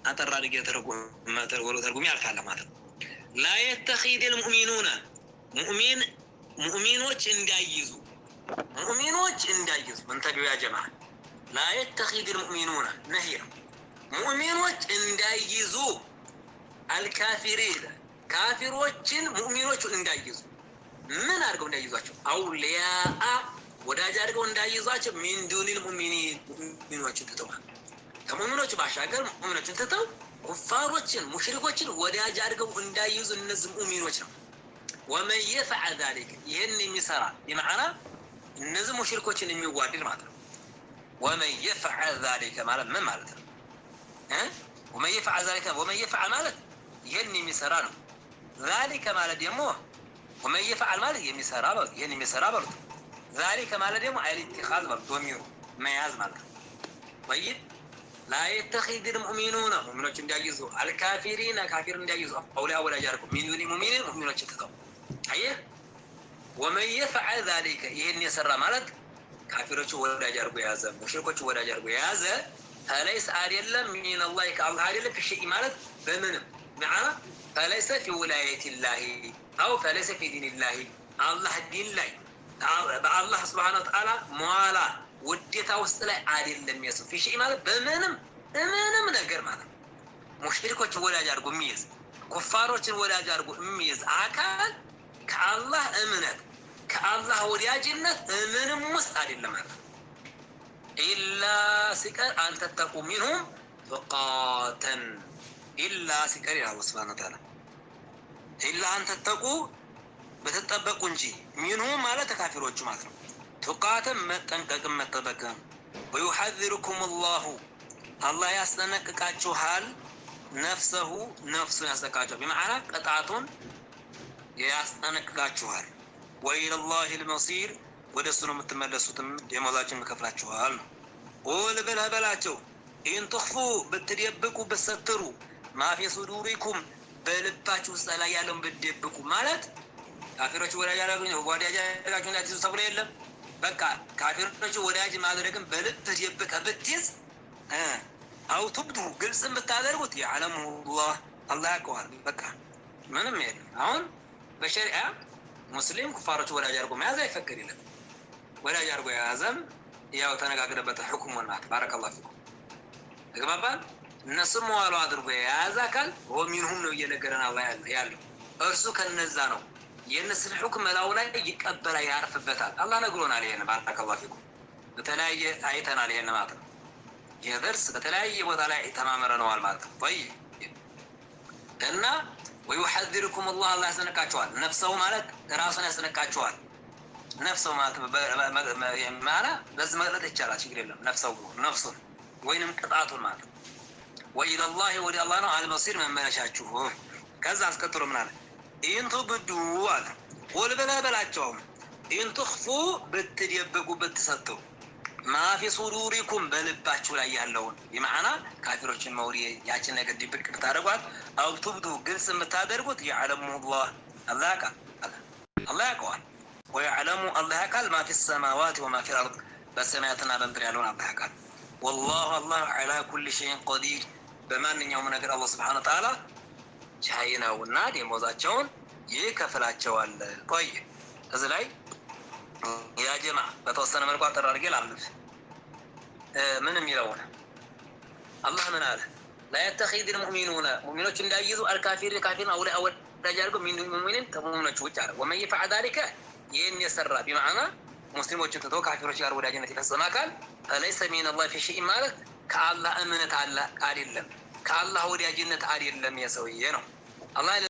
አጠር አድርጌ ተርጉሜ አልፋለሁ ማለት ነው። لا يتخذ المؤمنون ሙእሚኖች እንዳይዙ ሙእሚኖች እንዳይዙ انتبهوا يا جماعة لا يتخذ المؤمنون نهي ነው። ሙእሚኖች እንዳይዙ الكافرين ካፊሮችን ሙእሚኖች እንዳይዙ ምን አድርገው እንዳይዟቸው? أولياء ወዳጅ አድርገው እንዳይዟቸው من دون المؤمنين ሙእሚኖችን ትተዋል። ከሙእሚኖች ባሻገር ሙእሚኖችን ትተው ኩፋሮችን ሙሽሪኮችን ወዳጅ አድርገው እንዳይዙ እነዚህ ሙእሚኖች ነው። ومن يفعل ذلك ይህን የሚሰራ بمعنى እነዚህ ሙሽሪኮችን የሚዋድድ ማለት ነው። ومن يفعل ذلك ማለት ምን ማለት ነው? ومن يفعل ذلك ومن يفعل ማለት ይህን የሚሰራ ነው። ذلك ማለት ደግሞ ومن يفعل ማለት የሚሰራ በሉት፣ ይህን የሚሰራ በሉት። ذلك ማለት ደግሞ الاتخاذ በሉት፣ ዶሚሩ መያዝ ማለት ነው። طيب لا يتخذ المؤمنون ሙእሚኖች እንዳይዙ الكافرين ካፊር እንዳይዙ أولياء ወዳጅ አድርገው من دون المؤمنين ሙእሚኖችን ትተው አየህ። ومن يفعل ذلك ይህን የሰራ ማለት ካፊሮቹ ወዳጅ አድርጎ የያዘ ሙሽሪኮቹ ወዳጅ አድርጎ የያዘ فليس አይደለም من الله ከአላህ አይደለም في شيء ማለት በምንም معنى فليس في ولاية الله أو فليس في دين الله አላህ ዲን ላይ በአላህ سبحانه وتعالى موالاة ውዴታ ውስጥ ላይ አይደለም። የሰው في شيء ማለት በምንም ምንም ነገር ማለት ነው። ሙሽሪኮችን ወዳጅ አድርጎ የሚይዝ ኩፋሮችን ወዳጅ አድርጎ የሚይዝ አካል ከአላህ እምነት ከአላህ ወዳጅነት ምንም ውስጥ አይደለም ማለት ነው። إلا ሲቀር أن تتقوا منهم تقاة إلا ሲቀር ይላል አላህ سبحانه وتعالى إلا أن تتقوا በተጠበቁ እንጂ منهم ማለት ተካፊሮቹ ማለት ነው። تقاة መጠንቀቅም መጠበቅም። ويحذركم الله አላህ ያስጠነቅቃችኋል። نفسه ነፍሱን ያስጠነቅቃችኋል። بمعنى ቅጣቱን ያስጠነቅቃችኋል። وإلى الله المصير ወደ እሱ ነው የምትመለሱትም ደመወዛችሁን ይከፍላችኋል ነው። قل ብለህ በላቸው إن تخفوا ብትደብቁ ብትሰትሩ ما في صدوركم በልባችሁ ውስጥ ላይ ያለውን ብትደብቁ ማለት ካፊሮች ወዳጅ አድርጋችሁ እንዳትይዙ ተብሎ የለም። በቃ ካፊሮች ወዳጅ ማድረግን በልብ ደብቀህ ብትይዝ أو تبدوه ግልጽን ብታደርጉት يعلمه الله አላህ ያውቀዋል። በቃ ምንም የለም። አሁን በሸሪዓ ሙስሊም ኩፋሮች ወዳጅ አድርጎ መያዝ አይፈቀድለትም። ወዳጅ አድርጎ የያዘም ያው ተነጋግረበት ሕክሙን ማለት بارك الله فيكم ተግባባን። እነሱም መዋሉ አድርጎ የያዘ አካል ومنهم ነው እየነገረን አላህ ያለው እርሱ ከነዛ ነው። የእነሱን ሕክም መላው ላይ ይቀበላል፣ ያርፍበታል። አላህ ነግሮናል። ይሄን بارك الله فيكم በተለያየ አይተናል። ይሄን ማለት ነው። ይህ ደርስ በተለያየ ቦታ ላይ ተማምረነዋል ማለት ነው። طيب እና ويحذركم الله አላህ ያስጠነቅቃቸዋል። نفسه ማለት ራሱን ያስጠነቅቃቸዋል። نفسه ማለት ማለት በዚህ መግለጥ ይቻላል፣ ችግር የለም። نفسه ነፍሱን ወይንም ቅጣቱን ማለት ነው። وإلى الله ወደ አላህ ነው المصير መመለሻችሁ። ከዛ አስቀጥሎ ምን አለ? إن تبدوا አለ قل ብለህ በላቸው إن تخفوا ብትደብቁ ብትሰትሩ ما في صدوركم በልባችሁ ላይ ያለውን بمعنى ካፊሮችን መውደድ ያችን ነገር ድብቅ ብታደርጓት፣ أو تبدوه ግልጽ የምታደርጉት يعلمه الله አላህ ያውቃል፣ አላህ ያውቀዋል። ويعلم አላህ ያውቃል ما في السماوات وما في الأرض በሰማያትና በምድር ያለውን አላህ ያውቃል። والله አላህ على كل شيء قدير በማንኛውም ነገር አላህ سبحانه وتعالى ቻይ ነውና ደሞዛቸውን ይከፍላቸዋል። ቆይ እዚህ ላይ يا جماعة በተወሰነ መልኩ አጠር አድርጌ ላንብብ። ምን የሚለውን አላህ ምን አለ? لا يتخذ المؤمنون ሙእሚኖች እንዳይይዙ الكافرين ካፊርን أولياء ወዳጅ አድርገው من دون المؤمنين ከሙእሚኖች ውጭ አለ። ومن يفعل ذلك ይህን የሰራ بمعنى ሙስሊሞችን ትቶ ካፊሮች ጋር ወዳጅነት የፈጸመ አካል فليس من الله في شيء ማለት ከአላህ እምነት አለ አይደለም፣ ከአላህ ወዳጅነት አይደለም የሰውዬ ነው። አላህ